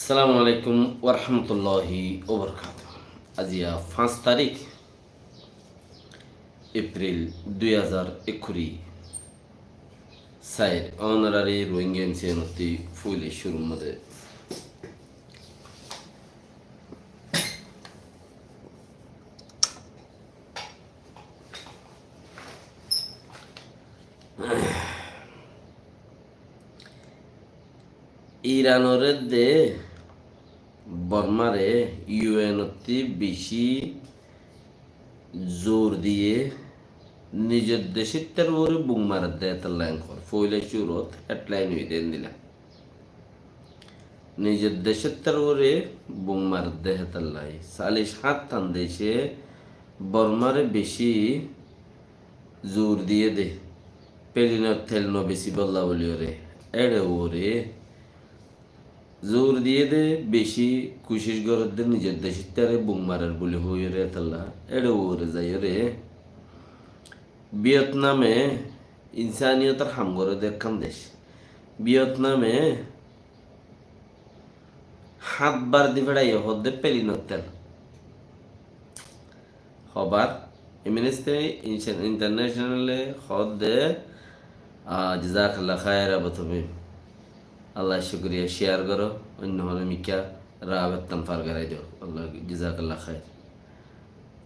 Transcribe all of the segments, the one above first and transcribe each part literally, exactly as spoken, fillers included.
Assalamu alaikum warahmatulláhi wabarakátuhu. Aijja fañs tarík Epril dui házar ekkuri. Sair, onorari Rohingya M C N ottú foila cúrur mazé Iranor edde Bormare U N ottú beci zur diye nizor decottar uore bum marer de hétolla en hoór. Foila cúrut headline óiye de endilla. Nizor decottar uore bum marer de hétolla. Callic háñttan dece Bormare beci zur diye de, pelinor tel no besibolla buli óre. Ére uore zur diye de, beci kucic gorer de nizor decottaré bum marer buli hoiyóre hétolla. Ére uore zaiyóre Vietname insaniyotor ham gore de ekkán dec. Vietname háñt bar di feçaiye hoó de pelinor tel. Hobar Amnesty Inter-, Internationale hoó de, ah, jazakallah khair Abu Tamim. Allah cúkuriya, share goró, oinno hone mikká raw ettan fargarai do. Allah, jazakallah khair.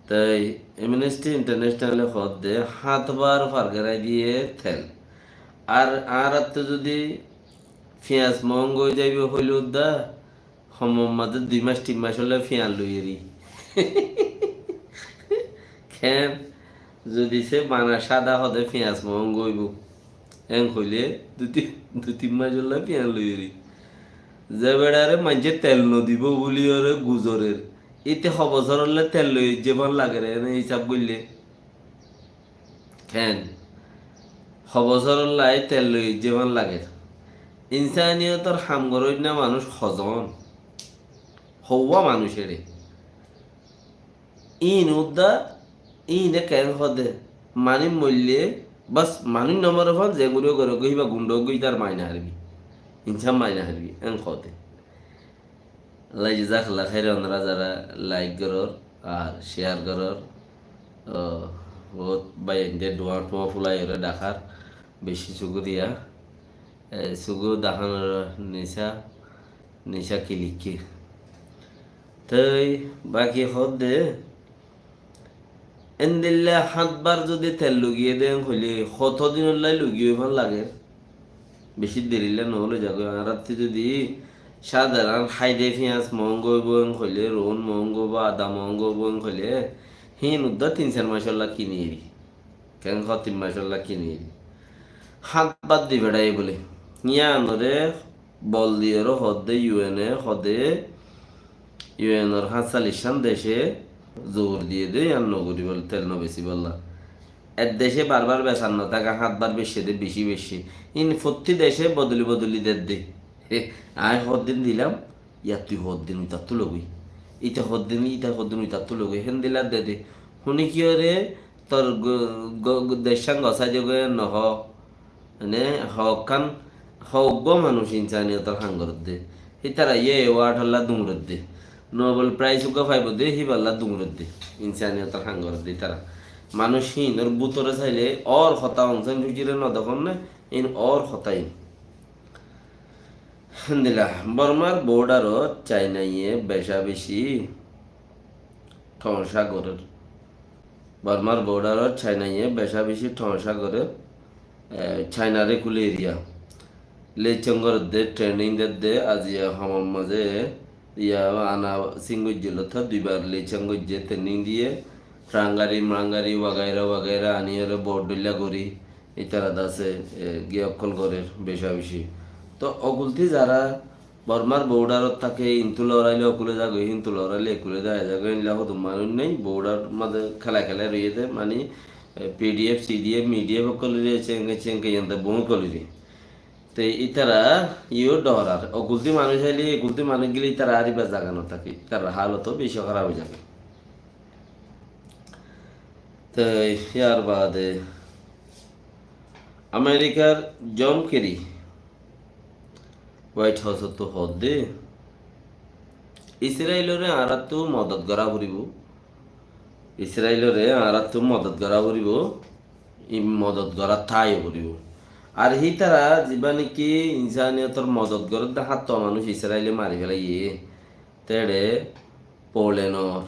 Toi Amnesty Internationale hoó de háñt bar fargarai diye tel. Ar añárattú zodi fiyañs mohónga ói zaibo hoile udda, hom mazé dui mac tin macolla fiyañs loi eri. Ken? Zodi se bana sada hoó de fiyañs mohónga óibo, en hoile dui tin, dui tin macolla fiyañs loi eri. Ze beçare maincé tel no dibo buli óre guzorer, íte ho bosórolla tel loi aijjé fán lager, ene hísab goille. Ken? Ho bosórolla tel loi aijjé fán lager. Insaniyotor ham goróinna manúic hozon? Houwa manúic ére? Íin udda, íine ken hoó de? Manúic moille, bas manúic no more fán, ze guri gore goi, híba gunda goi, tar maina harbi. Insan maina harbi, en hoó de. Allah jazakallah khair, onora zara like goror ar share goror. O, bout bái ainde duwa tuwa fulai ore dakar, beci cúkuriya. E, cúku dahanor nisa, nisa ki likké. Toi baki hoó de, endilla háñt bar zodi tel lugiye de hoile hoto dinolla lugiye fán lager? Beci derilla no óile zagói. Añárattú zodi sadaron háide fiyañs mohónga óibo en hoile, rohún mohónga óibo, ada mohónga óibo en hoile, híin udda tin sair macolla kini eri. Ken hoó tin macolla kini eri? Háñt bar di feçaiye buli. Yíanore bol diyoré hoó de U N e, hoó de U N or háñt callic cán dece zur diye de yían no guribolla, tel no besibolla. Ek dece bar bar besar no táke, háñt bar beiccé de, beci beiccé. Íin fottí dece bodoli bodoli der de. He, añí hoddin dilam, yar tui hoddin uitattú logói. Ite hoddin, ite hoddin uitattú logói. Héndilla de de. Huni kiyóre tor go-, go-, go-, decán gosái de goi no hoó. Mane, hokkán, hoggwá manúic insaniyotor ham gorédde. Hítara ye award olla duñrédde. Nobel Prize uggwá faibo de, híballa duñrédde. Insaniyotor ham gorédde hítara. Manúic híinor bútore saile ór hotá, Aung San Suu Kyi re no dekón né, íin ór hotá íin. Héndilla, Bormar bordarot Cainaye beca beci thoñsa gorér. Bormar bordarot Cainaye beca beci thoñsa gorér. E, Cainare kúle eriya. Leiccang gorédde, training dedde, aziya homor mazé iya ana sing goijjé lóta duibar leiccang goijjé, training diye, trangari, mrangari, wagaira, wagaira aniyóre bor dhoilla gorí, ítara dase, e, giyé ókkol gorér beca beci. Toh ókultí zara Bormar bordarot táke, híintu loraile ókule zagói, híintu loraile ékule zagói, éilla hodún manúic nái, bordar mazé kélai kélai roiyé de, mani, e, P D F, C D F, M D F ókkol ore cénke cénke yían de boóñi ókkol ore. Te ítara yó dhorar, ókultí manúic aile, ókultí manúic gile ítara ar iba zaga no táke, ítarar hálot ó beci háraf ói zagói. Te yar baade Amerikar John Kerry White House ottu hoódde, Israilore añáráttu modot gorá foribó. Israilore añáráttu modot gorá foribó. Í modot gorá táiyo foribó. Ar hítara zibá niki insaniyotor modot gorédde háñtto manúic Israile mari félaiye. Teçe Polenor,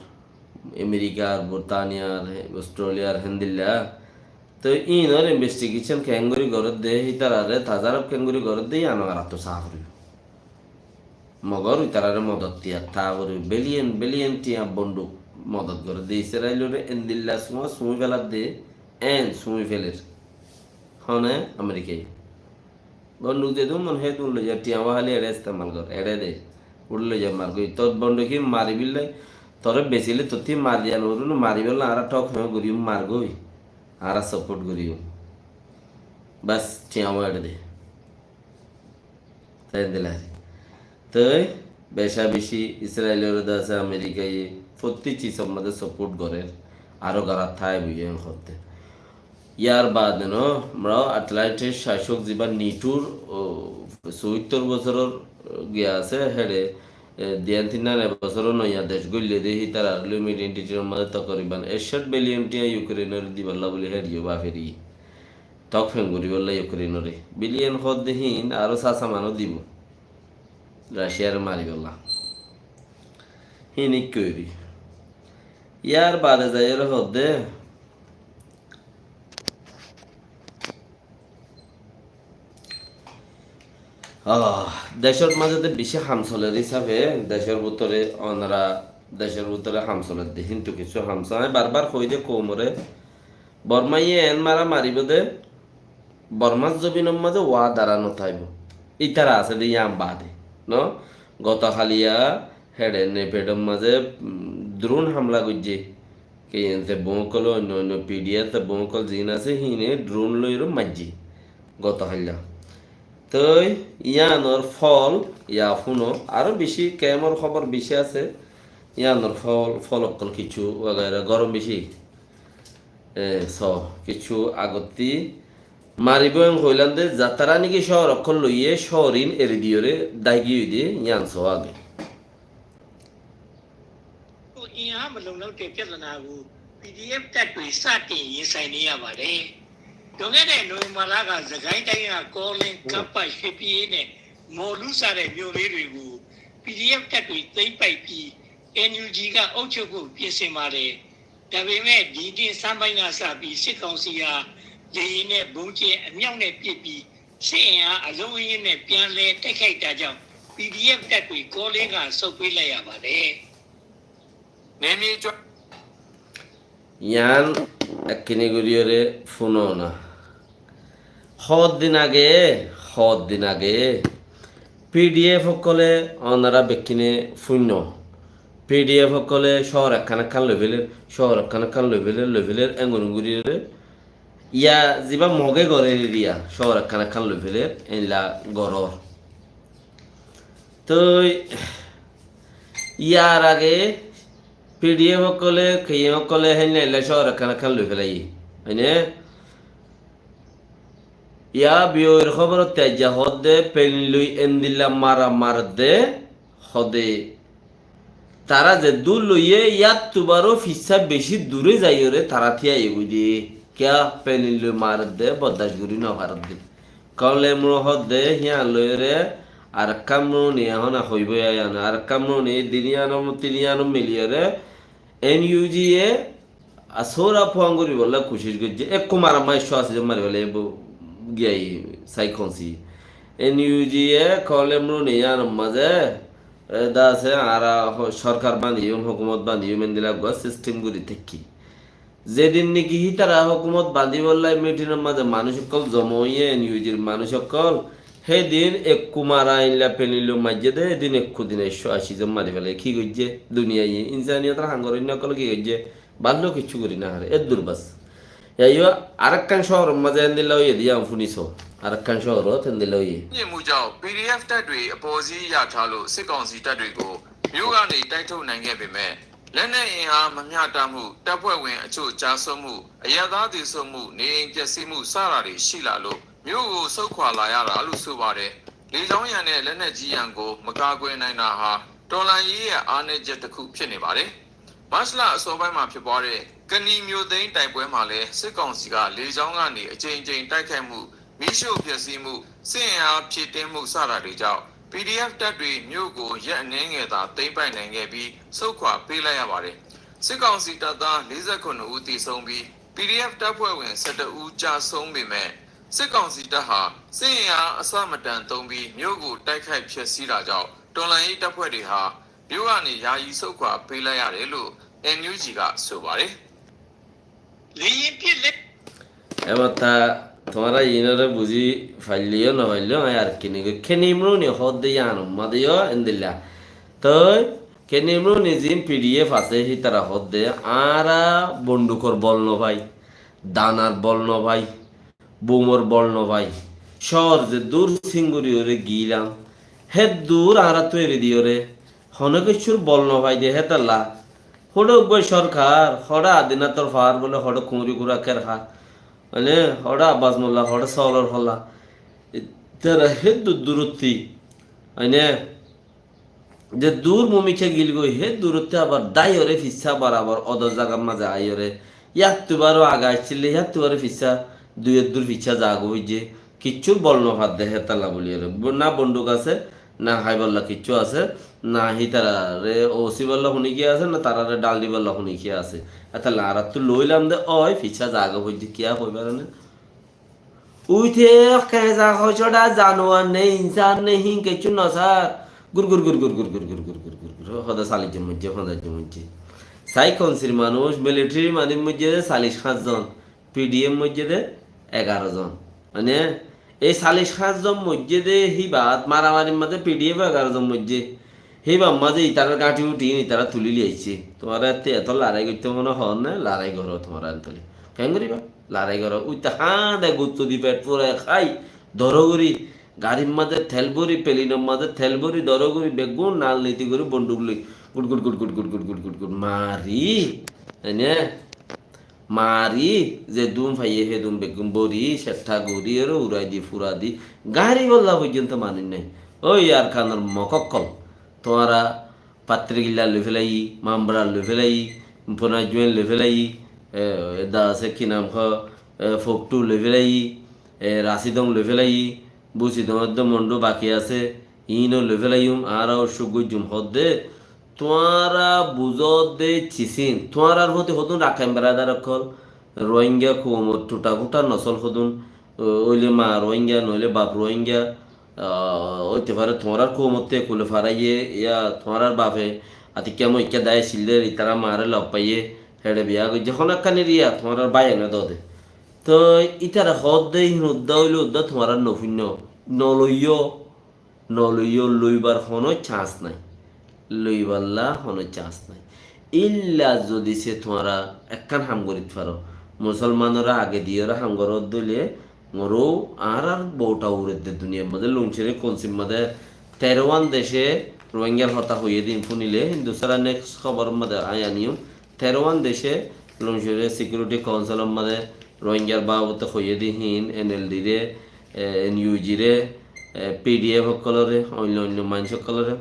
Amerikar, Burtaniyar, Australiyar, héndilla. Toi ínor investigation keéngori gorédde, hítarare tazarof keéngori gorédde, yían añáráttu saá foribó. Mogor ítarare modot diyat táa foribó. Billion, billion tiañ bonduk modot gorédde. Israilore endilla suñá suñí féladde, en suñí féler. Hone Amerikaye. Bonduk zedún mon hédun loiza, tiañ wá háli eçé estemal gor, eçé de. Uçí loiza margói. Tor bonduk hí maribílla, toré besile tottí mari diya noforibó né, maribólla añára thok hé goríyum, margói. Añára support goríyum. Bas, tiañ wá eçé de. Toi endilla. Toi beca beci Israilore de asé Amerikaye fottí cizor mazé support gorér, aró gorá táibo yían hoódde. Yar baade no, mara Atlantic cacok zibá nitur, o, sóittor bosóror, o, giya asé, héçe, e, diyan tinnan e bosóro noiya dec goille de, hítarar loi Middle East or mazé tokoriban ekcót billion tiañ Ukrainore dibálla buli héçe yó baferi. Tok feng goríbolla Ukrainore. Billion hoódde hín aró sasa manúic dibo. Raciare maribólla. Hín ikká óibi. Yar baade zaiyóre hoódde, ah, decór mazé de beci ham soler hísafe, decór bútore onora, decór bútore ham soler de, híntu kessú ham soler. Añí barbar hoói de koumore, Bormaye en mara maribó de, Bormar zobinor mazé wá dara no táibo. Ítara asé de yían baade, no? Goto haliya héçe Nepedor mazé, mm, drone hamla goijjé. Ke en ze boókkol, oinno oinno P D F ze boókkol ziín asé, híine drone loiyóre maijjé. Goto haliya. Toi yíanor fol, ya fúno, aró beci kemor hóbor beci asé. Yíanor fol, fol ókkol kessú wagaira gorom beci. E, so, kessú agottí maribó en hoilam de, zatara niki cóor ókkol loiyé, cóor ín eri diyóre, dagi óide, yían so age. Iñahá malongnóu te piatlana gu P D F တပ်တွေ စတင်ရင်ဆိုင်နေရပါတယ်။ လွန်ခဲ့တဲ့ နိုဝင်ဘာလက စစ်ကိုင်းတိုင်းက ကောလင်း၊ ကမ်းပတ်၊ ရွှေပြည်အေးနဲ့ မော်လူးစတဲ့ မြို့လေးတွေကို P D F တပ်တွေ သိမ်းပိုက်ပြီး NUG က အုပ်ချုပ်ဖို့ ပြင်ဆင်ပါတယ်။ ဒါပေမဲ့ ဒီနှစ်ဆန်းပိုင်းကစပြီး စစ်ကောင်စီဟာ လေယာဉ်နဲ့ ဗုံးကြဲ၊ အမြောက်နဲ့ပစ်ပြီး စစ်အင်အား အလုံးအရင်းနဲ့ ပြန်လည်တိုက်ခိုက်တာကြောင့် P D F တပ်တွေ ကောလင်းက ဆုတ်ပေးလိုက်ရပါတယ်။ နယ်မြေကျော် Yián ekkene gorí ore fúno na. Hoddin age, hoddin age P D F ókkole, onora bekkúne fúinno. P D F ókkole cóor ekkán ekkán loi féler, cóor ekkán ekkán loi féler, loi féler, engori gorí ore. Yá zibá Moge gorér eriya, cóor ekkán ekkán loi féler, eilla gorór. Toi yar age P D F ókkole, K I A ókkole héinna eilla cóor ekkán ekkán loi félaiye. Óine? Yá biyoir hóborottú aijja hoódde, pelin loi endilla mara maredde, hoódde, tará zeddúr loiyé, yáttu baró fissá bicí duré zaiyóre tará tíyaiyé goi de. Kiyá pelin loi maredde, boddac gorí nofaredde. Kole muro hoódde, híyan loiyóre arekkán muro niye hona hoibó yá yían. Arekkán muro niye din yíanor, tin yíanor miliyóre N U G ye asóra fuan goríbolla kucíc goijjé. Ekku mara maicco asé de mari félaiye bo-, giyai sai konsi. N U G ye kole muro niye yíanor mazé, e, da asé, añára ho-, sorkar bandiyum, hókumot bandiyum, endilla eggúa sistem gorí táikki. Zedin niki hítara hókumot bañdíbolla mitinor mazé manúic ókkol zoma óiye, N U G r manúic ókkol, hédin ekku mara eilla pelin loi maijjé dé, hédin ekku din ekcó ací zon mari félaiye. Ki goijjé? Duniyaiye, insaniyotor ham goróinna ókkole ki goijjé? Bála kiccú gorí nofaré, eddur bas. Yaiyo, arekkán cóoror mazé endilla óiye dé, yián fúniso. Arekkán cóorot endilla óiye. ညစ်မှုကြောင့် P D F တပ်တွေ အပေါ်စီးရထားလို့ စစ်ကောင်စီတပ်တွေကို မြို့ကနေ တိုက်ထုတ်နိုင်ခဲ့ပေမဲ့ လက်နက်အင်အား မမျှတမှု၊ တပ်ဖွဲ့ဝင်အချို့ ကျဆုံးမှု၊ အရပ်သားသေဆုံးမှု၊ နေအိမ်ပျက်စီးမှု စတာတွေ ရှိလာလို့ မြို့ကို ဆုတ်ခွာလာရတာလို့ ဆိုပါတယ်။ လေကြောင်းရန်နဲ့ လက်နက်ကြီးရန်ကို မကာကွယ်နိုင်တာဟာ တော်လှန်ရေးရဲ့အားနည်းချက်တစ်ခုဖြစ်နေပါတယ်။ မတ်လအစောပိုင်းမှာဖြစ်ပွားတဲ့ကနီမြို့သိမ်းတိုက်ပွဲမှာလည်းစစ်ကောင်စီကလေကြောင်းကနေအကြိမ်ကြိမ်တိုက်ခိုက်မှု၊ မီးရှို့ဖျက်ဆီးမှု၊ စစ်အင်အားဖြည့်တင်းမှုစတာတွေကြောင့် PDF တပ်တွေမြို့ကိုရက်အနည်းငယ်သာသိမ်းပိုက်နိုင်ခဲ့ပြီးဆုတ်ခွာပေးလိုက်ရပါတယ်။ စစ်ကောင်စီတပ်သားလေးဆယ့်ခုနစ်ဦးသေဆုံးပြီး PDF တပ်ဖွဲ့ဝင်ဆယ့်တစ်ဦးကျဆုံးပေမဲ့ စစ်ကောင်စီတပ်ဟာစစ်အင်အားအဆမတန်သုံးပြီးမြို့ကိုတိုက်ခိုက်ဖျက်ဆီးတာကြောင့်တော်လှန်ရေးတပ်ဖွဲ့တွေဟာမြို့ကနေယာယီဆုတ်ခွာပေးလိုက်ရတယ်လို့ NUG ကဆိုပါတယ်။ လေယာဉ်ပစ်လက် Ebatta tuáñra iínoré buzí faillé yó nofaillé yó, aññí ar ki nigói. Kenimruni hoódde yíanor mazé yó endilla. Toi Kenimruni ziín PDF asé, hítara hoódde, añára bondukor bol nofai, danar bol nofai, bumor bol nofai. Cóor zeddúr singuriyoré giílam, héddur añáráttu eri diyoré, honó kiccúr bol nofaide hétalla. Hoçé uggúa sorkar, hoçé adinator faár bóle, hoçé kuñri kura ker há, mane, hoçé Abbas Molla, hoçé Solor Holla. Ítara héddur durottí, mane, zeddúr mumikká gilgói, héddurottí abar dáiyoré fissá barabar odor zagar mazé aiyóre, yáttu baró age aiccíle, yáttu baró fissá, dui eddur fissá zagói foijjé, kiccúr bol nofadde hétalla bóliyoré. Bo-, na bonduk asé, na háibolla kiccú asé, na hítararé ósibolla hunikiya asé, na tararé dhal dibolla hunikiya asé. Hétalla añáráttu loilam de ói, fissá zagói foijjé, kiyá hoibar ene? Uite keñza hocoda januar ne, insan ne, hín kessú nosar. Gur gur gur gur gur gur gur gur gur gur gur. Hoda salic zon moijje, fonzaic zon moijje. Sai konsir manúic, military manúic moijje de salic háñt zon, PDF moijje de egaro zon. Mane, ei salic háñt zon moijje de híbat maramarir mazé PDF egaro zon moijje. Híbar mazé itarar gañthi uthi, itara tuli loi aicce. Tuáñra ette eto larai goitte mone hoór né, larai goró tuáñra entole. Keén goriba? Larai goró. Uite hañde guttu di pet furai hái, doro gori, garir mazé tel bori, pelinor mazé tel bori, doro gori, beggún nal niti gori, bonduk loi, gud gud gud gud mari. Ene? Mari, zedún faiyé hedún beggún bori, cettha gori, ero urai di, fura di, gari bolla foijjonto manúic nai. Ói Arkanor mok ókkol, tuáñra Patrigilla loi félaiyi, Mambra loi félaiyi, Ponajuwen loi félaiyi, e, eda asé ki nam hoó, e, Foktu loi félaiyi, e, Rasidong loi félaiyi, Busidong edde Mondu baki asé, iíno loi félaiyum, añára ucuk goijjum hoódde, tuáñra buzódde cisín, tuáñrar foti hodún Rakhain beradar ókkol, Rohingya koumor thuta futa nosol hodún, o-, óile maa Rohingya, noóile baf Rohingya, ah, óite fare tuáñrar koumotte ekule faraiyé, ya tuáñrar bafe atikká moikká dai ciller, itara maare loffaiyé, héçe biya goijjé, honó ekkán eriya tuáñrar báiyaine dode. Toi ítara hoódde hín udda óile udda tuáñrar nofúinno, noloiyó, noloiyó, loibar honó chance nai. Loiballa honó chance nai. Illa zodi se tuáñra ekkán ham gorit faro. Musolmanore age diyore ham gorot dóile, moró añárar bouta uredde duniyar mazé, Luncere konsir mazé, terowán dece Rohingyar hotá hoiyé din fúnile, Hindustánor next hóbor mazé añí aniyum. Terowán dece Luncere Security Councilor mazé Rohingyar babote hoiyé de hín, NLD re, e, NUG re, e, PDF ókkolore, oinno oinno mainc ókkolore.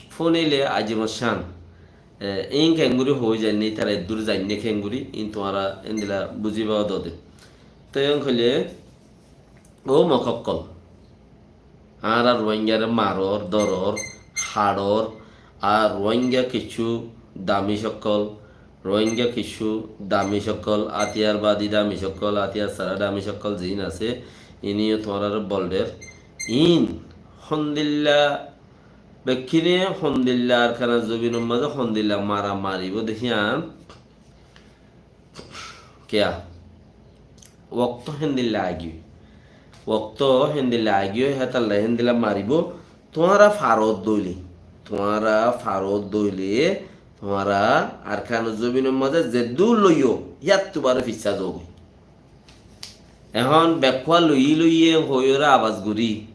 Fúnile Azimut Shan, e, iín keéngori hoi zainne, ítara eddur zainne keéngori, iín tuáñra endilla buzíba dode. Toi iín hoile, ó mok ókkol, añára Rohingyare maror, doror, haçor, ar Rohingya kessú damic ókkol, Rohingya kessú damic ókkol, atiyar badi damic ókkol, atiyar sára damic ókkol ziín asé, iíne yó tuáñrare bol der. Iín hondilla, bekkíne hondilla Arkanor zobinor mazé hondilla mara maribó de híyan, kiya? Wokto héndilla aigiyói. Wokto héndilla aigiyói, hétalla héndilla maribó. Tuáñra farot dóile, tuáñra farot dóile, tuáñra Arkanor zobinor mazé zeddúr loiyó, yáttu baró fissá zogói. Ehón bekkúa loiyí loiyé hoiyóre abas gorí,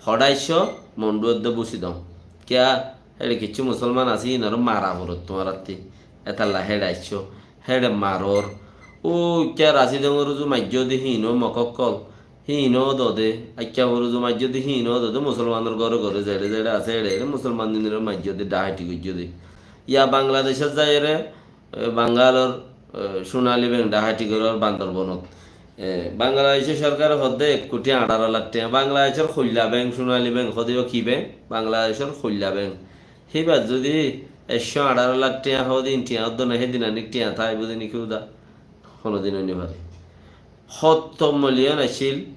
hoçé aiccó, Mondu edde Busidong. Kiya, héçe kessú musolman asé, inoré mara forot tuáñrattí. Hétalla héçe aiccó, héçe maror. Ó, kiya Rasidongor uzu maijjó de hín ó mok ókkol. híin ó dode, aikká foruzu maijjó de híin ó dode, musolmanor góre góre zeçe zeçe asé eçe eçe musolman dinore maijjó de, dhaháiti goijjó de. Ya Bangladecót zaiyóre, e, Bangalor, e, Sonali Beng dhaháiti gorór Bandorbonot. E, Bangladecór sorkare hoó de ek kuthi añçáro lak thiañ. Bangladecór hoilla beng, Sonali Beng, hoó de yó ki beng? Bangladecór hoilla beng. Híba zodi ekcó añçáro lak thiañ hoó de, in thiañ hoó de no, hédin anik thiañ táibo de niki uda? Honodin ói no fare. Hótto miliyon accíl,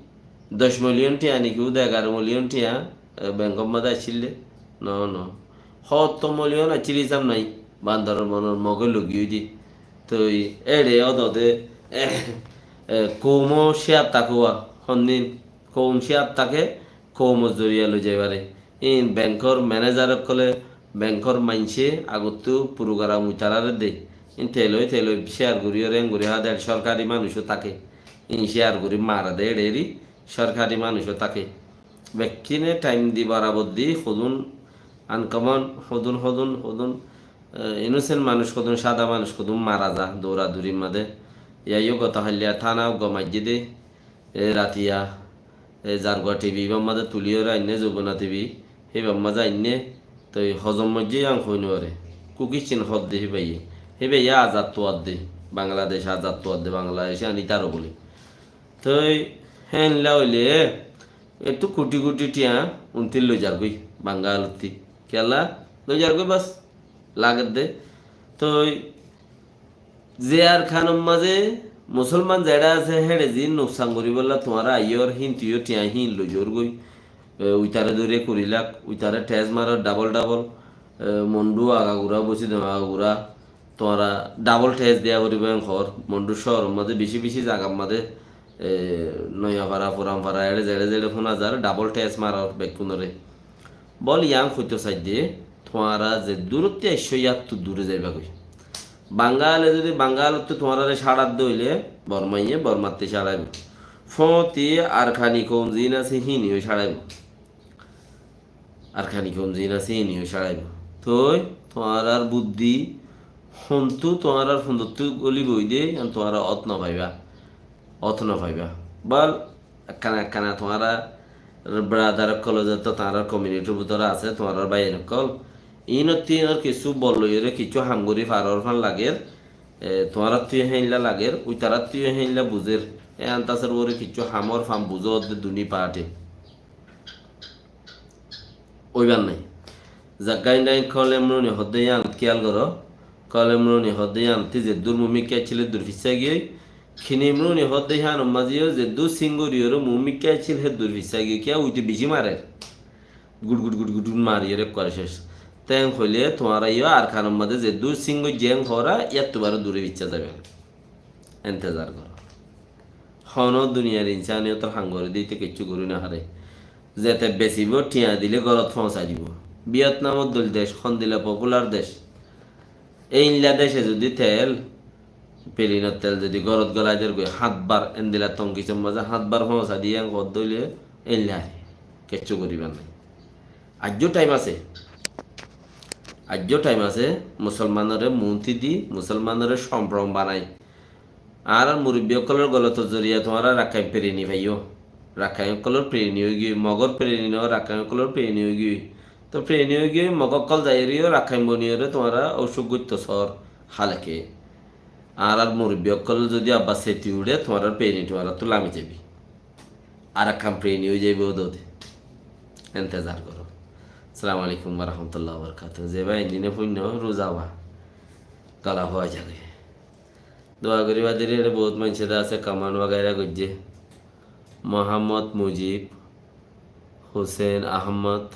doc miliyon thiañ niki uda, egaro miliyon thiañ, e, benkor mazé accíl de? No, no. Hótto miliyon accíl hísab nai, Bandorbonor Mogé logiyói de. Toi eçe ó dode, e, e, koum ó cíyat táke, hondin koum cíyat táke, koumor zoriya loi zai fare. Ín benkor menejar ókkole, benkor maincé agottú purugaram itaráre de. Ín teloi teloi céar gorí, reng gorí há de, sorkari manúic ó táke. Ín céar gorí mara de, eçe eri sorkari manúic ó táke. Bekkúne thaim di borabor di hodún uncommon, hodún, hodún, hodún, e, innocent manúic hodún, sáda manúic hodún mara za doura dourir mazé. Yá yó goto hailla tána uggúa maijjé de, e, ratiya, e, Zargua tivi, íbar mazé tuliyóre ainné, Zobuna tivi, híbar mazé ainné, toi hozom moijjé yían hoi no fare. Kukis cin hoó de híbaye. Híbaye azad tuwar de, Bangladec azad tuwar de, Bangladec ani taro buli. Toi hénla óile, ettu kuthi kuthi thiañ unti loi zargói, Bangalotti. Kiyólla loi zargói bas, lager de. Toi ze Arkanor mazé musolman zeçé asé, héçe ziín nuksan goríbolla tuáñra aiyór, híin tuiyó thiañ híin loi zorgói. E, uitaré dóri kuri lak, uitaré thes maror double double, e, Mondu agagura, Bosidon agagura, tuáñra double thes diya foribó en hoór. Mondu cóoror mazé bicí bicí zagar mazé, e, Noyafara, Furanfara, eçé zeçé zeçé fúna zar, double thes maror bekkúnoré. Bol yián hoito saidde, tuáñra ze durotti aiccó, yáttu dure zaibagói. Bangale zodi Bangalottú tuáñrare cáçadde óile, Bormaiye Bormattú cáçaibo. Fóti Arkani koum ziín asé, híiniyó cáçaibo. Arkani koum ziín asé, híiniyó cáçaibo. Toi tuáñrar buddí hontú tuáñrar fundottú gólibo óide, yián tuáñra ót no faiba. Ót no faiba. Bal, ekkana ekkana tuáñrar brother ókkol, zeto tuáñrar community r bútore asé, tuáñrar báiyain ókkol, iínottú iínor kissú bol loiyóre kissú ham gorí farór fán lager, e, tuáñrattú yó héinla lager, uitarattú yó héinla buzér. E antasor uore kissú hamor fán buzó de duní party. Óibar nái. Zagga indai Kolem Runi hoó de yíanot kiyal goró. Kolem Runi hoó de yíanottí zeddúr mumikká accíl héddur fissá giyói. Kinim Runi hoó de yíanor mazé yó zeddúr sín goríyoré mumikká accíl héddur fissá giyói. Kiyá uite bicí marer. Gud gud gud gud gud mariyóre ekkuare céc. Te en hoilé tuáñra yó Arkanor mazé zeddúr sín goijjé en hoóra, yáttu baré dure biccá zaiba. Entezar goró. Honó duniyar insaniyotor ham goré de íte kessú gorí no fare. Zete besibó, thiañ dilé górot foóñsai dibó. Vietnamot dóil dec, hondila popular dec. Éinla dece zodi tel, pilinor tel zodi górot golai der goi, háñt bar, endila tongkisor mazé háñt bar foóñsai diyé, en hoódde óile éinla aré. Kessú goríbar nái. Aijjó thaim asé. Aijjó thaim asé, musolmanoré muúnti di, musolmanoré comprom banai. Añárar murubbi ókkolor golotor zoriya tuáñra Rakkain pireni faiyó. Rakkain ókkolor pireni óigiyoi, Mogor pireni no, Rakkain ókkolor pireni óigiyoi. Toi pireni óigiyoi, Mog ókkol zaiyóre yó Rakkain boniyóre tuáñra ócuk goitto sóor háleke. Añárar murubbi ókkol zodi abbar seti uçé, tuáñrar pireni tuáñrattú lami zaibi. Ar ekkán pireni ói zaibou dode. Entezar goró. Assalamu alaikum wa rahmatullahi wa barakatuhu. Ze bái endine fuinno ruza wa gola fua zagói. Dua goríba de re, bout maincé de asé, comment wagaira goijjé. Muhammad Mujib, Hussein Ahmad,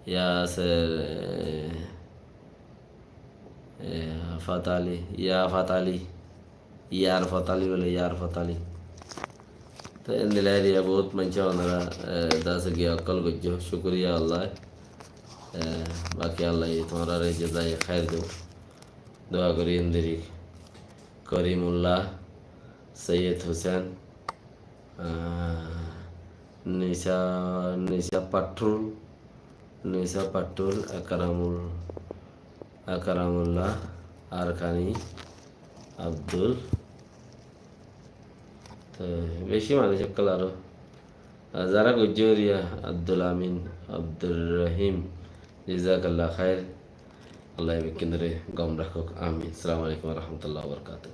Yasir, eh, eh, Fatali, Ya Fatali, Yar Fatali bole, Yar Fatali. Te endilla eriya bout maincé onora, eh, dase giya okkol goijjó, cukuriya Allah. Eh, baki Allah ye tuáñrare jezai khair dou. Dua gorí endiri Korimullah, Soiyed Husen, ah, Nisa, Nisa Patrul, Nisa Patrul, Akramul, Akramullah, Arkani, Abdul, Toi beci manúic ókkol aró, ah, zará goijjó eriya, Abdul Amin, Abdur Rahim, jazakallah khair. Allah bekkúnoré gom rakók. Amin. Assalamu alaikum wa rahmatullahi wa barakatuhu.